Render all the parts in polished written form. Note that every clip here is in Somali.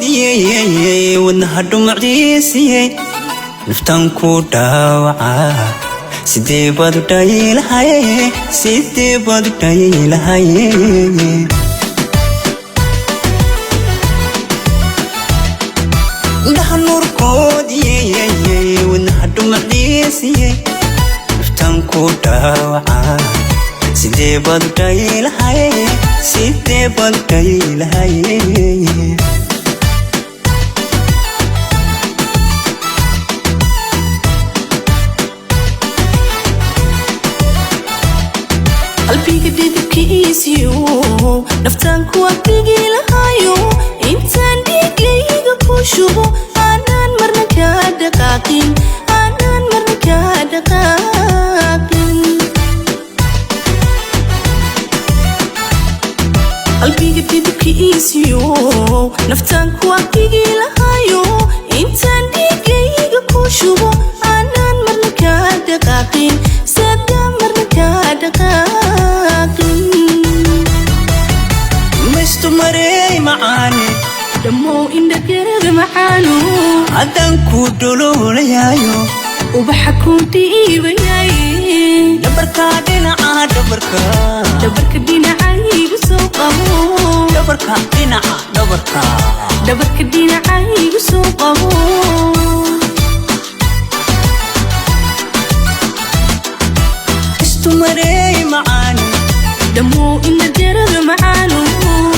Nuurkoodiyey, wadnaha dhumucdiisiyey, naftan ku dhaawacaa. Sidee baad u dhaylahaye? Sidee baad u dhaylahaye? Indhaha nuurkoodiyey, wadnaha dhumucdiisiyey, naftan ku dhaawacaa. Sidee baad u dhaylahaye? Sidee baad u dhaylahaye? Qalbiga dhidibkiisiyo naftaan ku adhigi lahayo, intaan dhiigayga ku shubo, aanaan marna kaa dhaqaaqin, aanaan marna kaa dhaqaaqin. Qalbiga dhidibkiisiyo naftaan ku adhigi lahayo, intaan dhiigayga ku shubo, aanaan marna kaa dhaqaaqin, sada marna kaa dhaqaaqin. Maystu mareey macaane. Dhammow indhagarada macaano. Haddaan ku dholoolayayo, ubaxa ku dhiibayay. Dhabarka dhinaca, dhabarka. Dhabarka dhinacaygu soo qabo. Dhabarka dhinaca, dhabarka. Dhabarka dhinacaygu soo qabo. Istu mareey macaane. Dhammow indhagarada macaano.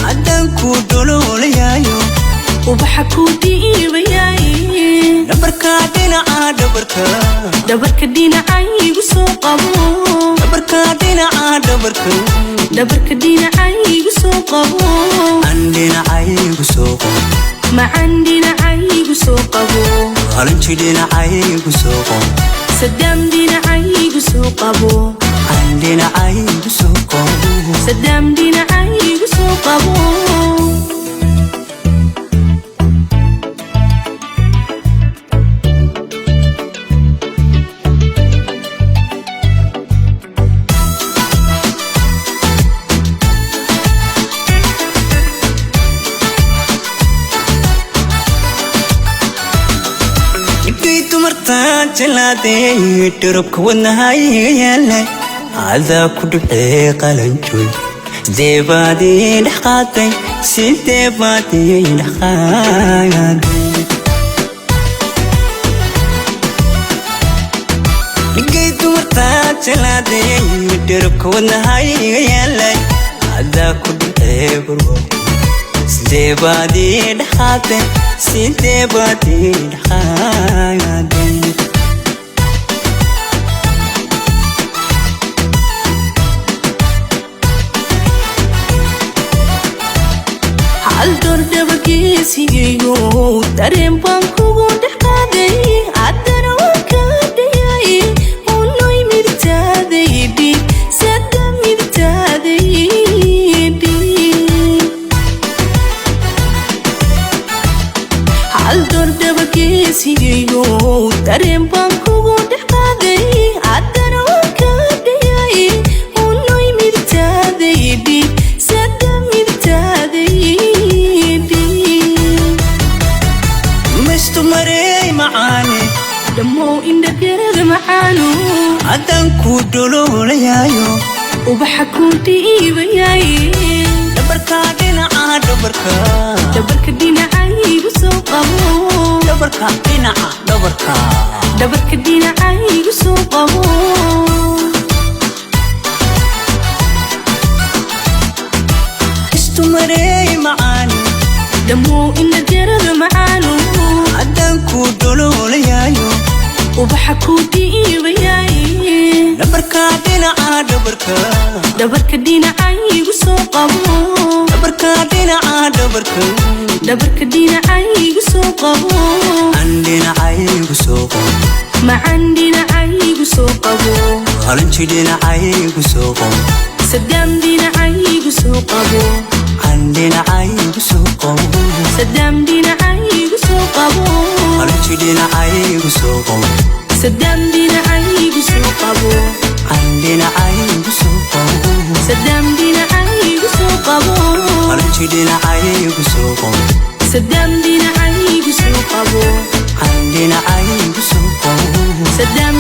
Haddaan ku dholoolayayo, ubaxa ku dhiibayay. Dhabarka dhinaca, dhabarka. Dhabarka dhinacaygu soo qabo. Dhabarka dhinaca, dhabarka. Dhabarka dhinacaygu soo qabo. Aan dhinacaygu soo qabo. Macan dhinacaygu soo qabo. Qalinji dhinacaygu soo qabo. Sadaam dhinacaygu soo qabo. Aan dhinacaygu soo qabo. Sadaam dhinacaygu soo qabo. Dhibkay dumartaan jeclaaday, dhirubka wadnahayga yaalay, adaa ku dhibcee qalanjoy. Sidee baad ii dhex qaaday? Sidee baad ii dhex qaaday? Dhigay dumartaan jeclaaday, dhirubka wadnahayga yaalay, adaa ku dhibcee barwaaqo. Sidee baad ii dhex qaaday? Sidee baad ii dhex qaaday? Hal door dhabageesigaygo, dareen baan kugu dhex qaaday, haddana waan kaa dhayay. Unoy midigtaaday dhig, sada midigtaaday dhig. Hal door dhabageesigaygo, dareen baan kugu dhex qaaday, haddana waan kaa dhayay. Unoy midigtaaday dhig, sada midigtaaday dhig. Maystu mareey macaane. Dhammow indhagarada macaano. Haddaan ku dholoolayayo, ubaxa ku dhiibayay. Dhabarka dhinaca, dhabarka. Dhabarka dhinacaygu soo qabo. Dhabarka dhinaca, dhabarka. Dhabarka dhinacaygu soo qabo. Istu mareey macaane. Dhammow indhagarada macaano. Haddaan ku dholoolayayo, ubaxa ku dhiibayay. Dhabarka dhinaca, dhabarka. Dhabarka dhinacaygu soo qabo. Dhabarka dhinaca, dhabarka. Dhabarka dhinacaygu soo qabo. Aan dhinacaygu soo qabo. Macan dhinacaygu soo qabo. Qalinji dhinacaygu soo qabo. Sadaam dhinacaygu soo qabo. Aan dhinacaygu soo qabo. Sadaam dhinacaygu soo qabo. Qalinji dhinacaygu soo qabo. Sadaam dhinacaygu soo qabo. Aan dhinacaygu soo qabo. Sadaam dhinacaygu soo qabo. Qalinji dhinacaygu soo qabo. Sadaam dhinacaygu soo qabo. Aan dhinacaygu soo qabo. Sadaam.